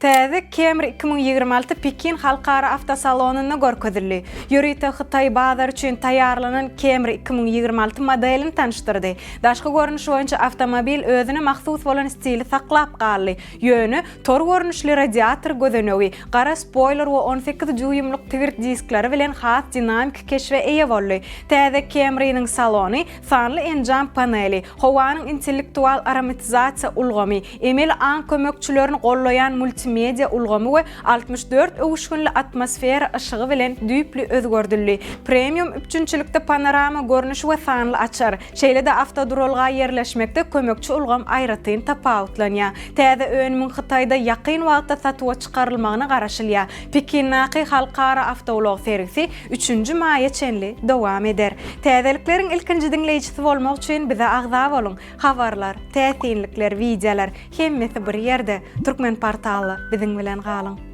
Täze Camry 2026 Pekin halkara awtosalonynda görkezildi. Ýörite hytaý bazary üçin taýýarlanan Camry 2026 modelini tanyşdyrdy. Daşky görnüşi boýunça awtomobil özüne mahsus bolan stili saklap galdy. Ýöne, tor görnüşli radiator gözenegi, gara spoýler we 18 dýuýmlyk tigir diskleri bilen has dinamiki keşbe eýe boldy. Täze Camry-niň salony sanly enjam paneli, howanyň intellektual aromatizasiýa ulgamy, emeli aň kömekçilerini gollaýan multimediýa ulgamy we 64 öwüşginli atmosfera yşygy bilen düýpli özgerdildi. Premium üpjünçilikde panorama görnüşi we sanly açar, şeýle-de awtoduralga ýerleşmekde kömekçi ulgam aýratyn tapawutlanýar. Täze önümiň Hytaýda ýakyn wagtda satuwa çykarylmagyna garaşylýar. Pekindaky halkara awtoulag sergisi üçünji maýa çenli dowam eder. Täzelikleriň ilkinji diňleýjisi bolmak üçin bize agza boluň! Habarlar, täsinlikler, wideolar, hemmesi bir ýerde, Turkmenportalda biziň bilen galyň!